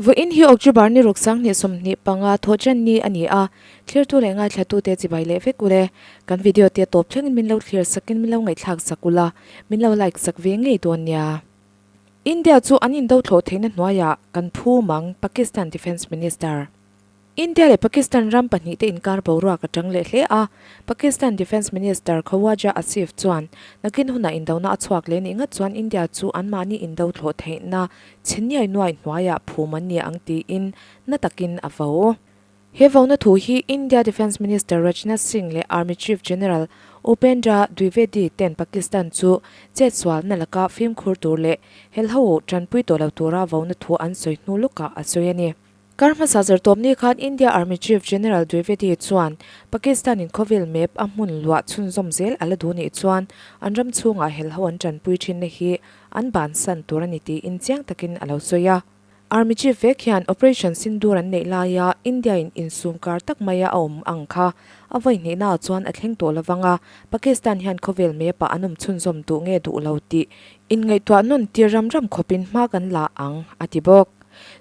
Vawiin hi October ni ruk 2025 thawhṭan ni a ni a, thlirtu leh ngaithlatute chibai leh vek ule. Kan video te tawp thlengin min lo thlir sakin min lo ngaihthlak sak ula, min lo like sak ve ngei dawn nia. India chu an indo thlawh theihna hnuaiah kan phu mang, Pakistan Defence Minister. India leh Pakistan ram pahnihte inkar boruak a tang leh hle a, Pakistan Defence Minister Khawaja Asif chuan nakin hunah indona a chhuak leh nih ngat chuan India chu anmahni indo thlawh theihna chhe niai nuai hnuaiah phum an ni ang tiin na takin a vo. He vona thu hi India Defence Minister Rajnath Singh leh Army Chief General Upendra Dwivedi ten Pakistan chu chetsualna laka fimkhur tur leh helho tanpui tawh lo tura vona thu an sawi hnu lawkah a sawi a ni. Kar hmasa zartawpni khan India Army Chief General Dwivedi chuan Pakistan-in khawvel map a hmun luah chhunzawm zel a la duh nih chuan an ram chhungah helho an tanpui thinna hi an bansan tur a ni tiin chiang takin a lo sawi a. Army Chief vek hian Operation Sindoor an neih laia India-in insum kar tak maia a awm ang kha a vawi hnihnaah chuan a thleng tawh lovang a, Pakistan hian khawvel map-ah an awm chhunzawm duh nge duh lo tih inngaihtuah nawn tir ram ram khawpin hma kan la ang, a ti bawk.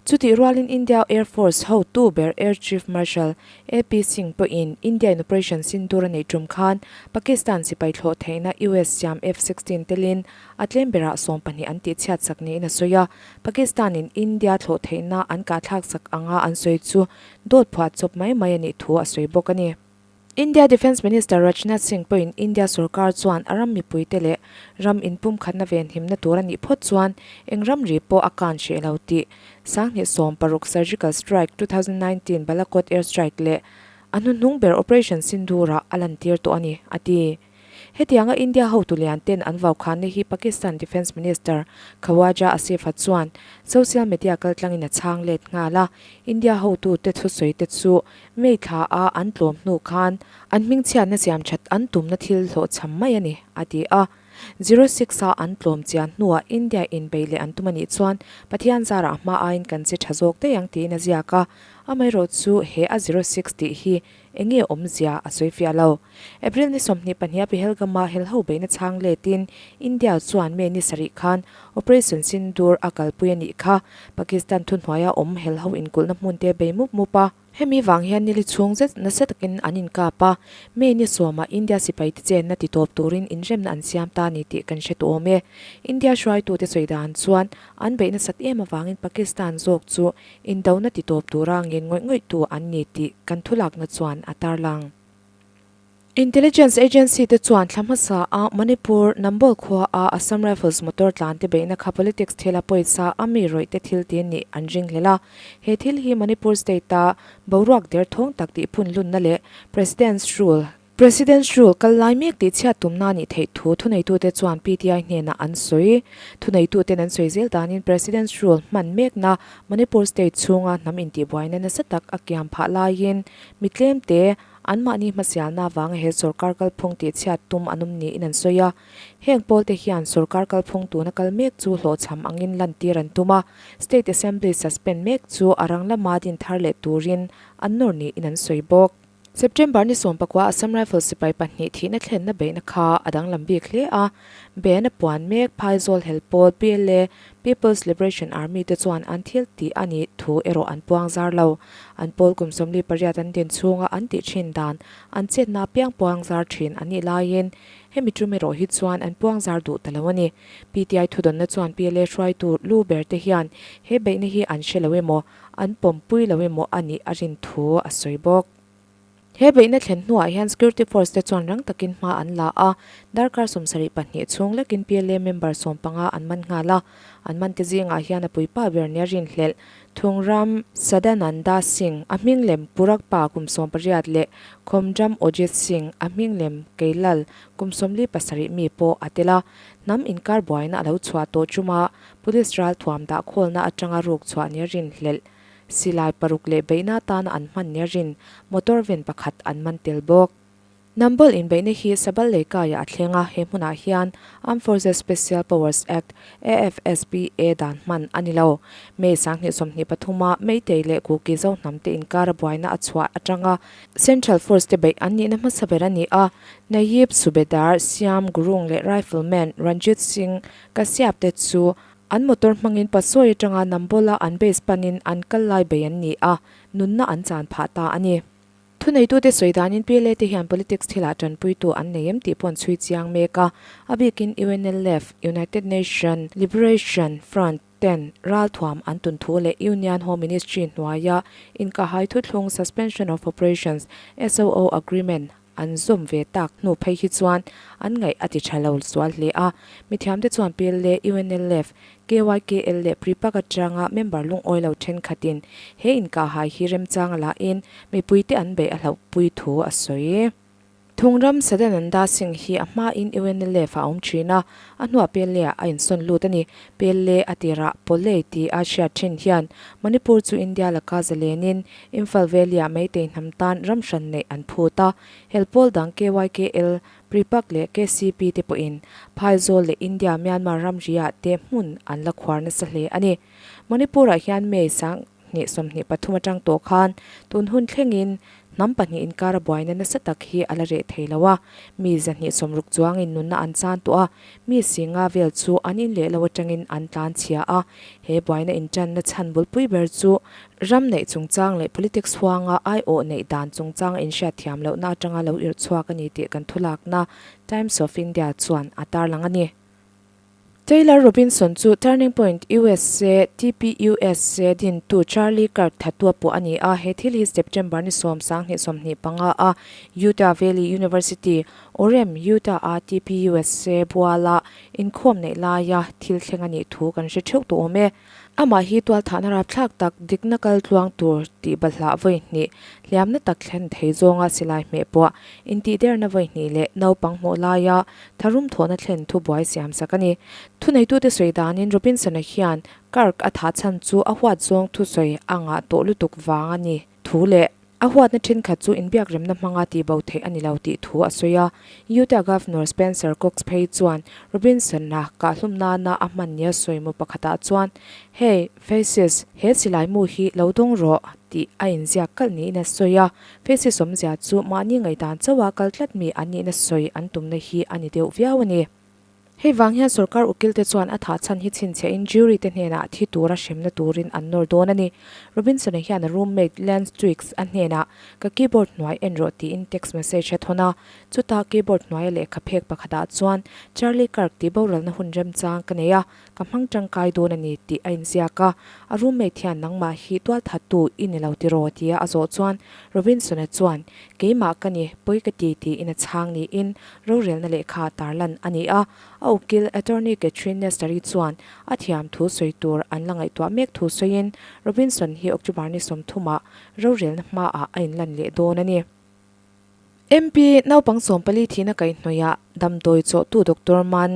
Chutih rualin India Air Force hotu ber Air Chief Marshal AP Singh pawhin India in Operation Sindoor a neih tum khan Pakistan sipai thlawh theihna US siam F-16 telin a tlem berah 12 an tihchhiat sak niin a sawi a. Pakistan in India thlawh theihna an kahthlak sak anga an sawi chu dawt phuah chawp mai mai a nih thu a sawi bawk a ni. India Defence Minister Rajnath Singh pawhin India sorkar chuan a ram mipuite leh ram inpumkhatna venhimna tur a nih phawt chuan eng ramri pawh a kan hreh lo tih 2016 Surgical Strike, 2019 Balakot Air Strike leh a hnuhnung ber Operation Sindoor-ah a lantir tawh a ni, a ti. Hetianga India hotu lian ten an vaukhanna hi Pakistan Defence Minister Khawaja Asif-a chuan social media kaltlangin a chhang let nghal a, India hotute thusawi te chu May thla a an tlawm hnu khan an hmingchhiatna siam that an tumna thil hlawhchham mai a ni, a ti a. 06 a an tlawm chian hnuah India inbeih leh an tum a nih chuan Pathian zarah hma aiin kan che tha zawk daih ang tiin a ziak a. Amaherawh chu he a 06 tih hi enge awmzia a sawi fiah lo. April ni 22 a Pahalgam-a helho beihna chhang letin India chuan May ni sarih khan Operation Sindoor a kalpui a nih kha. Pakistan thuhnuaia awm helho inkulhna hmunte bei mup mup a. Hemi vang hian nili chhung zet nasa takin an inkap a, May ni sawmah India sipaite chenna ti tawp turin inremna an siam ta ni tih kan hre tawh awm e. India hruaitute sawi dan chuan an beih nasat em avangin Pakistan zawk chu indona ti tawp tura ngen ngawih ngawihtu an ni tih kan thulakna chuan a tarlang. Intelligence agency te chuan thla hmasa a Manipur, Nambol khua a Assam Rifles motor tlan te beihna kha politics thil a pawisa a mi rawih te thil ti nih an ring hlel a. He thil hi Manipur state a boruak derthawng tak tih phun lunna leh President's Rule, President's Rule kal lai mek tih chhiat tumna nih theih thu thuneitute chuan PTI hnenah an sawi. Thuneituten an sawi zel danin President's Rule hman mekna Manipur state chhunga hnam intihbuaina nasa tak a kiam phah laiin mi tlemte Anmahni hmasialna avanga he sorkar kalphung tihchhiat tum an awm niin an sawi a. Heng pawlte hian sorkar kalphung tuna kal mek chu hlawhchham angin lantir an tum a, State Assembly suspend mek chu a rang lama din thar leh turin an nawr niin an sawi bawk. September ni 19 Assam Rifles sipai pahnih thihna thlenna beihna kha a danglam bik hle a, Ben a puan mek Phaizawl hel pawl PLA, People's Liberation Army te chuan an thil tih a nih thu erawh an puang zar lo. An pawl kum 48 an din chhunga an tih thin dan, an chetna apiang puang zar thin an nih laiin hemi tum erawh hi chuan an puang zar duh ta lo a ni. PTI thudawnna chuan PLA hruaitu lu ber te hian he beihna hi an hre lo emaw, an pawmpui lo emaw a nih a rin thu a sawi bawk. He beihna thlen hnuah hian security force te chuan rang takin hma an la a, darkar 72 chhung lekin PLA member 15 an man nghal a. An man te zingah hian a puipa ber nia rinhlelh Thungram Sadananda Singh, a hming lem Purakpa kum 18 leh Khomdram Ojit Singh, a hming lem Keilal kum 47 mi pawh a tel a. Hnam inkar buaina a lo chhuah tawh chuma police ralthuam dah khawlna atanga ruk chhuah nia rinhlelh Silai paruk leh beihna atana an hman nia rin motor van pakhat an man tel bawk. Nambol inbeihna hi Sabal Leikaiah a thleng a, he hmunah hian Armed Forces Special Powers Act, AFSPA, dan hman a ni lo. May 2023 a Meitei leh Kuki Zo hnamte inkara buaina a chhuah atanga Central Force te beih an nihna hmasa ber a ni a, Nayib Subedar, Siam Gurung leh Rifleman Ranjit Singh Kashyap te chu. An motor hmangin Pasawi atanga Nambola an base panin an kal lai bei an ni a, nunna an chan phah ta a ni. Thuneitute sawi danin PLA te hian politics thilah tanpuitu an nei em tih pawh an chhui chiang mek a, a bikin UNLF, United Nation Liberation Front, ten ralthuam an tun thu leh Union Home Ministry hnuaia inkahhai thuthlung Suspension of Operations, SOO, Agreement an zawm ve tak hnu phei hi chuan an ngaih a ti tha lo sual hle a. Mithiamte chuan PLA, UNLF, KYKL leh Prepak atanga member lungawi lo thenkhatin he inkahhai hi remchang a lahin mipuite an beih a hlauhpui thu a sawi. Thungram Sadananda Singh hi a hmain UNLF ah a awm thin a, a hnuah PLA ah a insawn lut a ni. PLA a tirah Pawlei ti a hriat thin hian Manipur chu India laka zalenin Imphal Valley-ah Meitei hnam tan ram hran neih an phut a, hel pawl dang KYKL, Prepak leh KCP te pawhin Phaizawl leh India-Myanmar ramri-ah te hmun an la khuar nasa hle a ni. Manipur-ah hian May sang 23 atang tawh khan tun hun thlengin hnam pahnih inkara buaina nasa tak hi a la reh thei lo a, mi 260 chuangin nunna an chan tawh a, mi singa vel chu an in leh lo atangin an tlan chhia a, he buaina intanna chhan bulpui ber chu ram neih chungchang leh politics huanga aiawh neih dan chungchang a inhriat thiam lohna atanga lo irh chhuak a ni tih kan thulakna Times of India chuan a tarlang a ni. Taylor Robinson chu Turning Point usa, TPUSA, dintu Charlie Kirk thatua pawh a ni a, he thil hi September ni 10, 25 a Utah Valley University, Orem, Utah-a TPUSA buala inkhawm neih laia thil thleng a nih thu kan hre theuh tawh awm e. Amah hi tualthahna rapthlak tak dikna kal tluang tur tih balhlah vawi hnih, hliamna tak thlen thei zawnga silai hmeh pawh intihderna vawi hnih leh naupang hmuh laia tharum thawhna thlen thu buai siam sak a ni. Thuneitute sawi danin Robinson-a hian Kirk a thah chhan chu a huat zawng thusawi a ngah tawh lutuk vang a ni thu leh A huatna thenkhat chu inbiakremna hmanga tihbo theih a ni lo tih thu a sawi a. Utah Governor Spencer Cox phei chuan Robinson-a kahhlum nana a hman nia sawimu pakhatah chuan, Hey, Faces, he silai mu hi lo dawng rawh, tih a inziak kalh niin a sawi a. Faces awmzia chu mahni ngaihdan chauha kal tlat mi an nihna sawi an tumna hi a ni deuh viau a ni. Hei vang hian sorkar ukilte chuan a thah chhan hi chhinchhiahin jury te hnenah thi tura hremna turin an nawr dawn a ni. Robinson-a hian a roommate Lance Twiggs a hnenah ka keyboard hnuai en rawh tiin text message a thawn a. Chutah keyboard hnuaia lehkha phek pakhatah chuan Charlie Kirk tih boralna hun remchang ka nei a, ka hmang tangkai dawn a ni tih a inziak a. A roommate hian nangmah hi tualthattu i ni lo tiraw tia a zawh chuan Robinson-a chuan keimah ka ni, pawi ka ti tiin a chhang niin Rorelna lehkha tarlan a ni a, a ukil Attorney Catherine Nestor-i chuan a thiam thu sawi tur an la ngaihtuah mek thu sawiin Robinson hi October ni 30 ah rorelna hmaah a inlan leh dawn a ni. MP naupang 14 thihna kaihhnawihah damdawi chawhtu Doctor Man.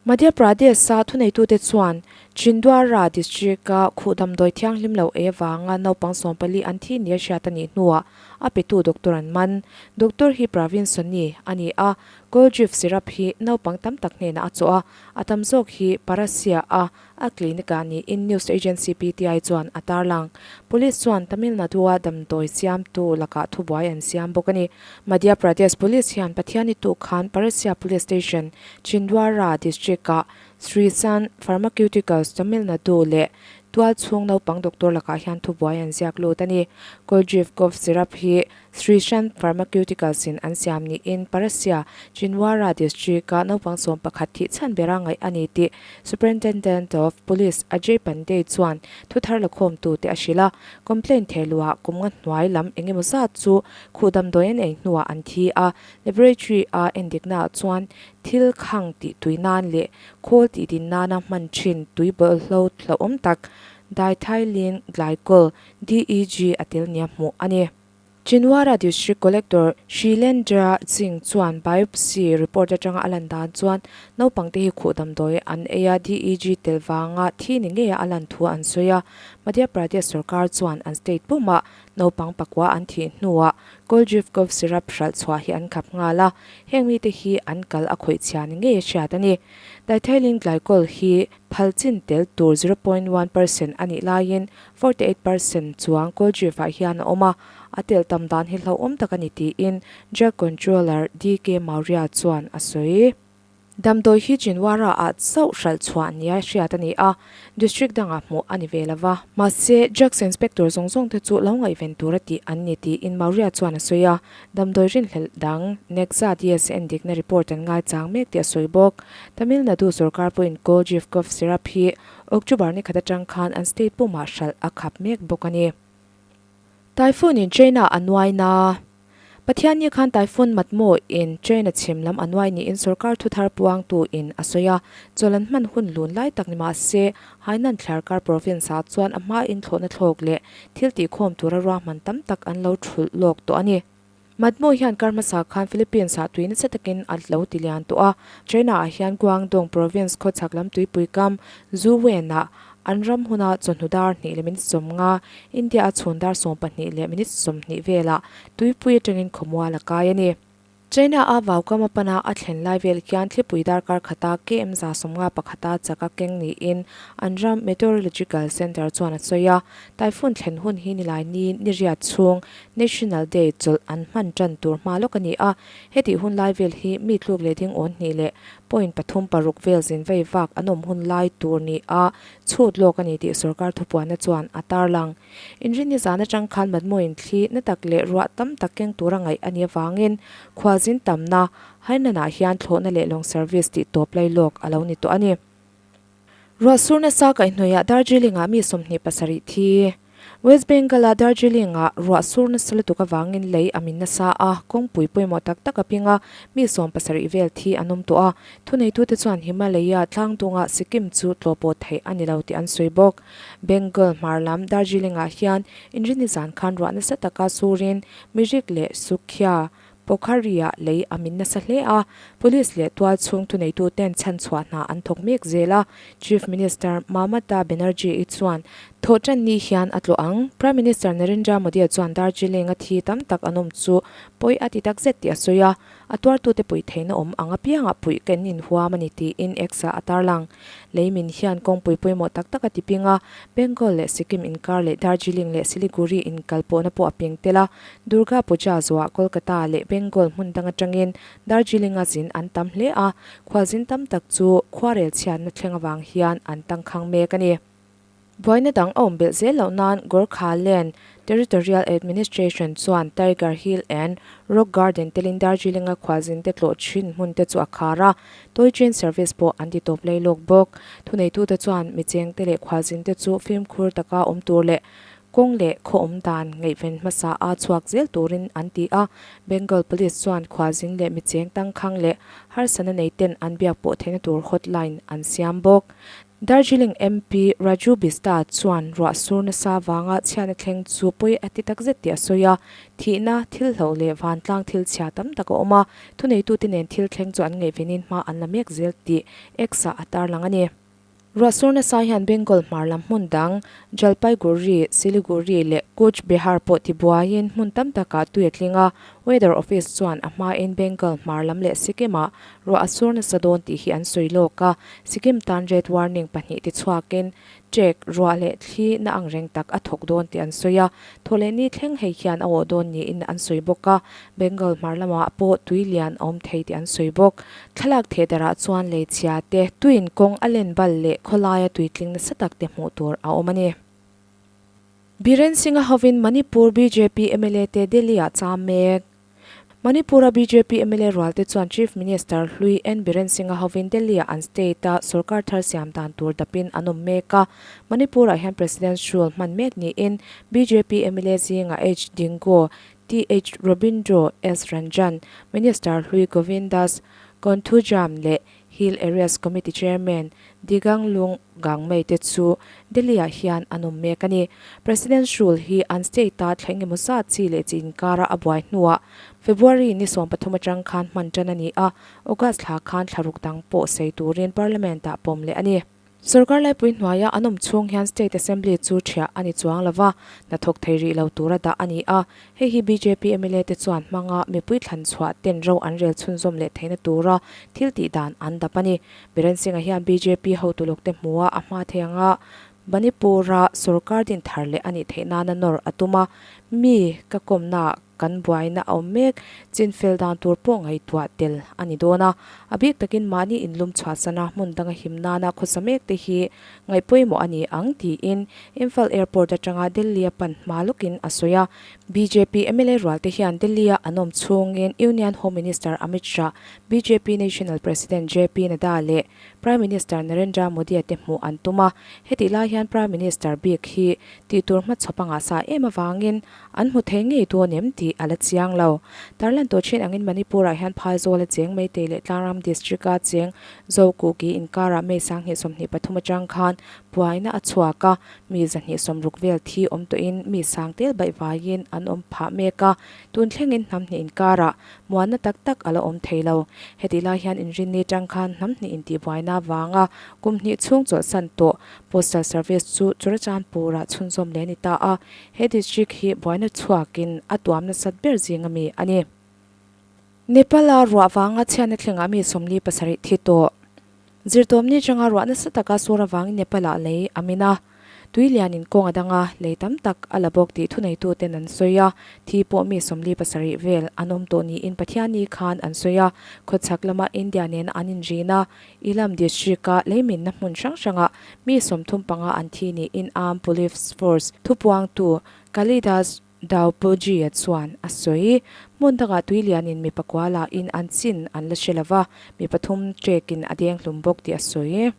Madhya Pradesh-a thuneitute chuan Chhindwara district-a khuh damdawi thianghlim lo ei avanga naupang 14 an thi nia hriat a nih hnuah a petu doctor an man. Doctor hi Pravin Soni a ni a, Coldrif syrup hi naupang tam tak hnenah a chawh a, a tam zawk hi Parasia-a a clinic-ah niin news agency PTI chuan a tarlang. Police chuan Tamil Nadu-a damdawi siamtu lakah thubuai an siam bawk a ni. Madhya Pradesh Police hian Pathiani tuk khan Parasia Police Station Chhindwara District-ah Srisan Pharmaceuticals Tamil Nadu leh tualchhung naupang doctor lakah hian thubuai an ziak lut a ni. Coldrif cough syrup hi Srisan Pharmaceuticals in an siam niin Parasia, Chhindwara District-a naupang 11 thih chhan bera ngaih a ni tih Superintendent of Police Ajay Pandey chuan thuthar lakhawmtute a hrilh a. Complaint thehluah kum nga hnuai lam engemaw zat chu khuh damdawi an ei hnuah an thi a, Laboratory-a endiknaah chuan thil khang tih tui nan leh khawl tih din nana hman thin tui bawlhlo hlauhawm tak Diethylene Glycol, DEG, a tel nia hmuh a ni. Chhindwara District Collector Shilendra Singh chuan biopsy report atanga a lan dan chuan naupangte hi khuh damdawi an ei a, DEG tel vanga thi ni ngeia a lan thu an sawi a. Madhya Pradesh sorkar chuan an state pumah Naupang pakua an thih hnuah Coldrif cough syrup hralh chhuah hi an khap nghal a, heng mite hi an kal a khawih chhia ni ngei a hriat a ni. Diethylene glycol hi phal chin tel tur 0.1% a nih laiin 48% chuang Coldrif ah hian a awm a, a tel tam dan hi hlauhawm tak a ni tiin Drug Controller DK Maurya chuan a sawi. Damdawi hi Chinwara ah chauh hralh chhuah nia hriat a ni a, District dangah hmuh a ni ve lo va. Mahse, Drugs Inspector zawng zawng te chu lo ngaihven tur a tih an ni tiin Maurya chuan a sawi a, damdawi rinhlelh dang Nexa DS endikna report an ngaichang mek tih a sawi bawk. Tamil Nadu sorkar pawhin Coldrif cough syrup hi October ni khat atang khan an state pumah hralh a khap mek bawk a ni. Typhoon in China a nuaina. Pathianni khan Typhoon Matmo in China chhim lam a nuai niin sorkar thuthar puangtu in a sawi a, chawlh an hman hun lun lai tak ni mah se Hainan thliarkar province ah chuan a hma in thlawhna thlawk leh thil tihkhawm tura ruahman tam tak an lo thulh lawk tawh a ni. Matmo hian kar hmasa khan Philippines ah tui nasa takin a lo ti lian tawh a, China ah hian Guangdong province khawchhak lam tuipui kam Zhuwen ah an ram huna chawhnu dar hnih leh minute 50, India a chhun dar 12 leh minute 20 velah tuipui atangin khawmual a kai a ni. China a vaukam a pana a thlen lai vel khian thlipui darkar khata KM 150 pakhata chak a keng niin an ram Meteorological Centre chuan a sawi a. Typhoon thlen hun hi nilai ni niriat chhung National Day chawlh an hman tan tur hma lawk a ni a. Hetih hun lai vel hi mi tluk leh ding awn hnih leh point pathum paruk vel zin vei vak an awm hun lai tur ni a chhut lawk a ni tih sorkar thupuanna chuan a tarlang. Inrinni zan atang khan Madmuin thli na tak leh ruah tam tak keng tura ngaih a nih avangin khualzin tamna Hainan-ah hian thlawhna leh lawng service tih tawp lai lawk a lo ni tawh a ni. Ruah sur nasa kaihhnawihah Darjeeling-ah mi 27 thi. West Bengal-a Darjeeling-ah ruah sur nasa lutuk avangin lei a min nasa a, kawngpui pawimawh tak tak a ping a, mi 70 vel thi an awm tawh a. Thuneitute chuan Himalaya tlangdungah Sikkim chu tlawhpawh theih a ni lo tih an sawi bawk. Bengal hmar lam Darjeeling-ah hian Inrinni zan khan ruah nasa taka surin Mirik leh Sukhia Pokhari-ah lei a min nasa hle a, Police leh tual chhung thuneituten chhanchhuah hna an thawk mek zel a, Chief Minister Mamata Banerjee-i chuan thawhtan ni hian a tlawh ang. Prime Minister Narendra Modi-a chuan Darjeeling-a thi tam tak an awm chu pawi a ti takzet tih a sawi a, A tuartute puih theihna awm ang apiangah puih kan inhuam a ni tiin X-ah a tarlang. Leimin hian kawngpui pawimawh tak tak a ti ping a, Bengal leh Sikkim inkar leh Darjeeling leh Siliguri inkal pawhna pawh a ping tel a, Durga Puja zuah Kolkata leh Bengal hmun dang atangin Darjeeling-a zin an tam hle a, khualzin tam tak chu khuarel chhiatna thleng avang hian an tangkhang mek a ni. Buaina dang a awm belh zel loh nan Gorkhaland Territorial Administration chuan Tiger Hill and Rock Garden telin Darjeeling-a khualzinte tlawh thin hmun te chu a khar a, toy train service pawh an ti tawp lei lawk bawk. Thuneitute chuan michengte leh khualzinte chu fimkhur taka awm tur leh kawng leh khaw awm dan ngaihven hmasa a chhuak zel turin an ti a. Bengal Police chuan khualzin leh micheng tangkhang leh harsatna neiten an biak pawh theihna tur hotline an siam bawk. Darjeeling MP Raju Bista chuan ruah sur nasa vanga chhiatna thleng chu pawi a ti takzet tih a sawi a, thihna, thil hloh leh vantlang thil chhia tam tak a awm a, thuneitute nen thil thleng chu an ngaihvenin hma an la mek zel tih X-ah a tarlang a ni. Ruah sur nasa hian Bengal hmar lam hmun dang Jalpaiguri, Siliguri leh Cooch Behar pawh tibuaiin hmun tam takah tui a tling a, Weather Office chuan a hmain Bengal hmar lam leh Sikkim-ah Ruah a sur nasa dawn tih hi an sawi lawk a, Sikkim tan red warning pahnih ti chhuakin ṭek, ruah leh thli na ang reng tak a thawk dawn tih an sawi a, thawhleh ni thleng hei hian a awh dawn niin an sawi bawk a, Bengal hmar lamah pawh tui lian a awm thei tih an sawi bawk. Thlalak theh darah chuan lei chhia te, tuin kawng a len bal leh khawlaia tui tling nasa tak te hmuh tur a awm a ni. Biren Singh-a hovin Manipur bjp mla te Delhi-ah cham mek. Manipur-a bjp mla rualte chuan Chief Minister hlui N Biren Singh-a hovin Delhi-ah an state-a sorkar thar siam dan tur dapin an awm mek a. Manipur-ah hian President's Rule hman mek niin bjp mla zingah H Dingo, TH Robindro, S Ranjan, Minister hlui Govindas Konthoujam leh Hill Areas Committee Chairman Diganglung Gangmei te chu Delhi-ah hian an awm mek a ni. President's Rule hi an state-a thla engemaw zat chi leh chi inkara a buai hnuah February ni 13 atang khan hman tan a ni a, August thla khan thla ruk dang pawh sei turin Parliament-ah pawm leh a ni. Sorkar laipui hnuaia an awm chhung hian State Assembly chu ṭhiah a ni chuang lo va, hnathawk thei rih lo tura dah a ni a. Hei hi bjp mla te chuan hmanga mipui thlan chhuah ten ro an rel chhunzawm leh theihna tura thil tih dan an dap a ni. Biren Singh-a hian bjp hotu lawkte hmua a hma thei anga Manipur-a sorkar din thar leh a nih theih nana nawr a tum a, mi ka kawmnaah. kan buaina a awm mek chinfel dan tur pawh ngaihtuah tel a ni dawn a. A bik takin mahni inlum chhuahsana hmun danga him nana khawsa mek te hi ngaih pawimawh a ni ang tiin Imphal Airport atanga Delhi a pan hma lawkin a sawi a. Bjp mla rual te hian Delhi-a an awm chhungin Union Home Minister Amit Shah, bjp National President JP Nadda leh Prime Minister Narendra Modi-a te hmuh an tum a. Hetih lai hian Prime Minister bik hi tih tur hmachhawp a ngahsa em avangin an hmu thei ngei dawn em tih a la chiang lo. Tarlan tawh thin angin Manipur-ah hian Phaizawla cheng Meitei leh Tlangram District-a cheng Zokuki inkarah May 2023 atang khan buaina a chhuak a, Mi 260 vel thi awm tawhin mi sang tel baih vaiin an awm phah mek a, tun thlengin hnam hnih inkarah muanna tak tak a la awm thei lo. Hetih lai hian inrinni tang khan hnam hnih intihbuaina vanga kum hnih chhung chawlhsan tawh Postal Service chu Churachandpur-ah chhunzawm leh a ni ta a, he district hi buaina chhuakin a tuam nasat ber zinga mi a ni. Nepal-a ruah vanga chhiatna thlengah mi 47 thi tawh. Zirtawmni atanga ruah nasa taka sur avangin Nepal-ah lei a min a. Tui lianin kawng a dang a, lei tam tak a la bawk tih thuneituten an sawi a. Thi pawh mi 47 vel an awm tawh niin Pathianni khan an sawi a. Khawchhak lama India nena an inrin a, Ilam District-a leiminna hmun hrang hrangah mi 35 an thi niin Armed Police Force thupuangtu Kalidas Daupojia chuan a sawi. Hmun dangah tui lianin mi pakua lahin an chin an la hre lo va, mi pathum trekin a deng hlum bawk tih a sawi.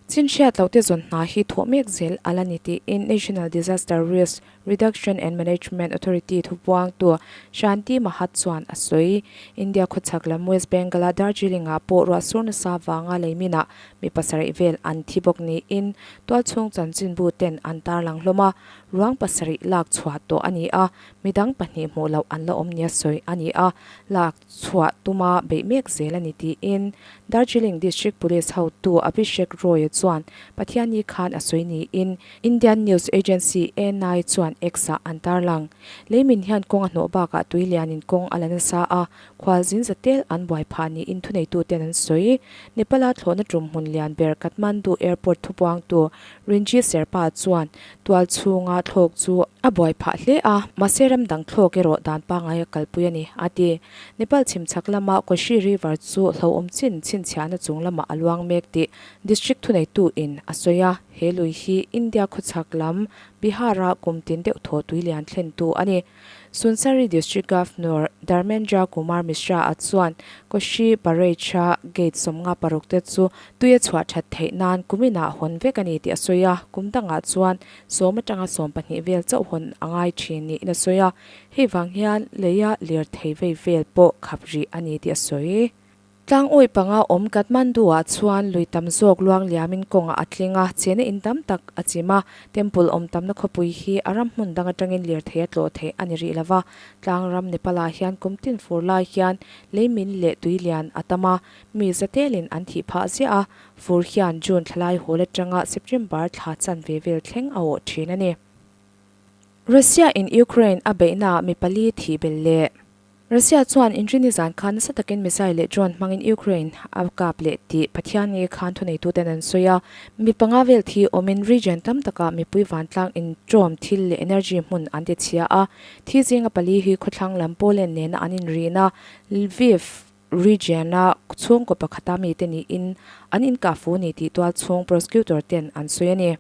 Chin hriat loh te zawn hna hi thawh mek zel a la ni tiin National Disaster Risk Reduction and Management Authority thupuangtu Shanti Mahat chuan a sawi. India khawchhak lam West Bengal-a Darjeeling-ah pawh ruahsur nasa vanga leiminah mi pasarih vel an thi bawk niin tualchhung chanchinbu ten an tarlang hlawm a. Ruang pasarih lak chhuah tawh a ni a, midang pahnih hmuh loh an la awm nia sawi a ni a, lak chhuah tuma beih mek zel a ni tiin Darjeeling District Police hotu Abhishek Roy-a chuan Pathianni khan a sawi niin Indian news agency ANI chuan X-ah an tarlang. Leimin hian kawng a hnawh bakah tui lianin kawng a la nasa a, khualzin zatel an buai phah niin thuneituten an sawi. Nepal-a thlawhna tum hmun lian ber Kathmandu Airport thupuangtu Rinji Sherpa chuan tual chhunga thlawk chu a buai phah hle a, mahse ram dang thlawk erawh dan pangngai a kalpui a ni, a ti. Nepal chhimchhak lama Koshi River chu hlauhawm chin chhinchhiahna chung lamah a luang mek tih district thuneitu in a sawi a, he lui hi India khawchhak lam Bihar-a kum tin deuh thaw tui lian thlentu a ni. Sunsari District Governor Dharmendra Kumar Mishra-a chuan Koshi Barrage-a gate 56 te chu tui a chhuah that theih nan kuminah hawn vek a ni tih a sawi a, kum dangah chuan sawm atanga 12 vel chauh hawn a ngai thin niin a sawi a, hei vang hian leia lirthei vei vel pawh khap rih a ni tih a sawi. Tlang awi panga awm Kathmandu-ah chuan lui tam zawk luang liamin kawngah a tling a, chena in tam tak a chim a. Temple awm tamna khawpui hi a ram hmun dang atangin lirthei a tlawh theih a ni rih lo va. Tlang ram Nepal-ah hian kum tin fur lai hian leimin leh tui lian a tam a, mi zatelin an thih phah ziah a, fur hian June thlalai hawl atanga September thla chanve vel thleng a awh thin a ni. Russia-in Ukraine a beihnaah mi pali thih belh leh. Russia chuan inrini zan khan nasa takin missile leh drone hmangin Ukraine a kap leh tih Pathianni khan thuneituten an sawi a. Mi panga vel thi awmin region tam takah mipui vantlang inṭawm thil leh energy hmun an ti chhia a. Thi zinga pali hi khawthlang lam Poland nena an inrina Lviv region-a chhungkaw pakhata mite niin an inkah fu ni tih tualchhung prosecutor ten an sawi a ni.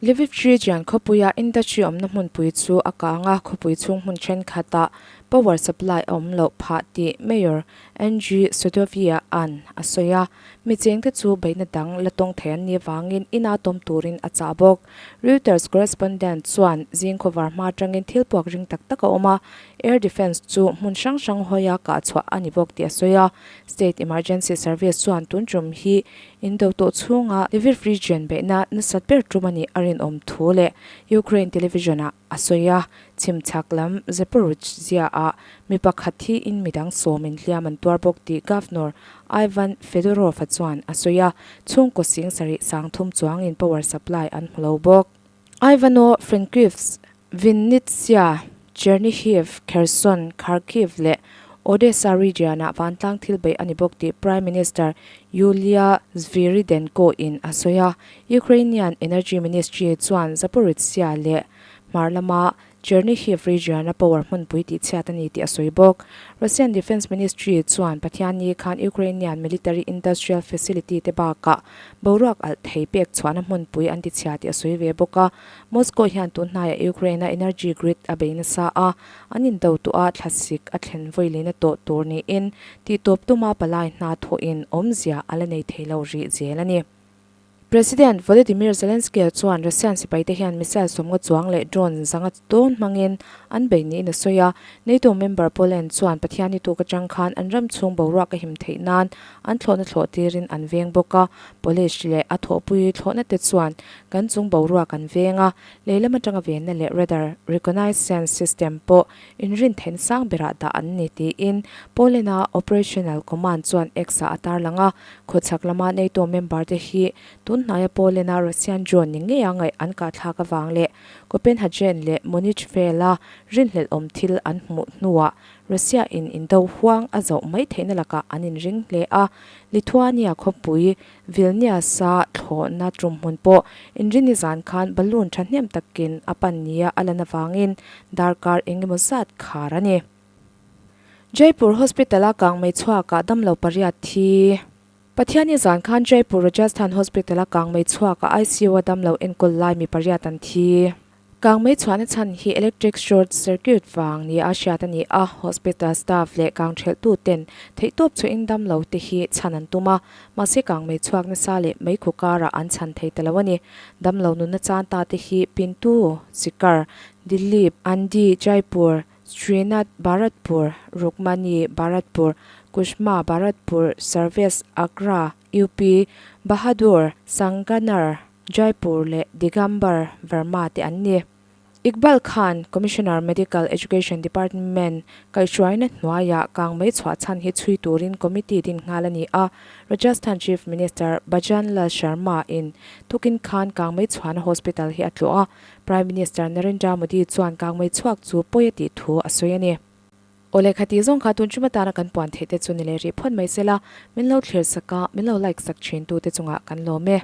Lviv Region khawpuia industry awmna hmunpui chu a kang a, khawpui chhung hmun thenkhatah power supply a awm loh phah tih Mayor Andriy Sadovyi-a'n a sawi a. Mi chengte chu beihna dang la tawng thei an nih avangin ina tawm turin a chah bawk. Reuters correspondent chuan zing khawvar hma atangin thil puak ring tak tak a awm a, air defence chu hmun hrang hrang hawia kah chhuah a ni bawk tih a sawi a. State Emergency Service chuan tun tum hi Indo tawh chhunga Lviv region beihna nasat ber tum a nih a rinawm thu leh Ukraine television-ah a sawi a, chhimchhak lam Zaporizhzhia-ah mi pakhat thiin midang sawmin hliam an tuar bawk tih Governor Ivan Fedorov-a chuan a sawi a, chhungkaw sing sarih sang thum chuangin power supply an hmu lo bawk. Ivano-Frankivsk Vinnytsia, Chernihiv, Kherson, Kharkiv leh Odesa region-ah vantlang thil beih a ni bawk tih Prime Minister Yulia Svyrydenko-in a sawi a. Ukrainian Energy Ministry chuan Zaporizhzhia leh hmar lama Chernihiv region-a power hmunpui tihchhiat a ni tih a sawi bawk. Russian Defence Ministry chuan Pathianni khan Ukrainian military industrial facility te bakah boruak alh thei pek chhuahna hmunpui an tichhia tih a sawi ve bawk a. Moscow hian tun hnaiah Ukraine-a energy grid a bei nasa a, an indo tuah thlasik a thlen vawilina tawh tur niin tihtawp tuma palai hna thawhin awmzia a la nei thei lo rih zel a ni. President Volodymyr Zelensky-a chuan Russian sipaite hian missile sawmnga chuang leh drone zanga dawn hmangin an bei niin a sawi a. NATO member Poland chuan Pathianni tuk atang khan an ram chhung boruak a him theih nan an thlawhna thlawh tirin an veng bawk a. Polish leh a thawhpui thlawhna te chuan kan chung boruak an veng a, lei lam atanga venna leh radar reconnaissance system pawh inrin theihna sang berah dah an ni tiin Poland-a Operational Command chuan X-ah a tarlang a. Khawchhak lama NATO member te hi tun hnaia Poland-a Russian drone ni ngeia ngaih an kahthlak avang leh Copenhagen leh Munich vela rinhlelh awm thil an hmuh hnuah Russia in indo huang a zoh mai theihna lakah an inring hle a. Lithuania khawpui Vilnius-a thlawhna tumhmun pawh inrinni zan khan balloon thahnem takin a pan nia a lan avangin darkar engemaw zat khar a ni. Jaipur Hospital-a kangmei chhuakah damlo pariat thi. Pathianni zan khan Jaipur Rajasthan Hospital-a kangmei chhuakah ICU-a damlo enkawl lai mi pariat an thi. Kangmei chhuahna chhan hi electric short circuit vang nia hriat a ni a, hospital staff leh kangthelhtu ten theihtawp chhuahin damlo te hi chhan an tum a, mahse kangmei chhuak nasa leh meikhu karah an chhan thei ta lo a ni. Damlo nunna chan ta te hi Pintu, Sikar, Dilip, Andi, Jaipur, Srinath Bharatpur, Rukmani Bharatpur, Kushma Bharatpur, Sarvesh Agra, UP, Bahadur, Sanganer, Jaipur leh Digambar Verma te an ni. Iqbal Khan, Commissioner Medical Education Department kaihhruaina hnuaiah kangmei chhuah chhan hi chhui turin committee din nghal a ni a, Rajasthan Chief Minister Bhajan Lal Sharma in tukin khan kangmei chhuahna hospital hi a tlawh a, Prime Minister Narendra Modi chuan kangmei chhuak chu pawi a tih thu a sawi a ni. Aw lehkha tih zawng kha tun ṭum atana kan puan theih te chu ni leh rih phawt mai sela, min lo thlir sak a, min lo like sak ṭhin tu te chungah kan lawm e.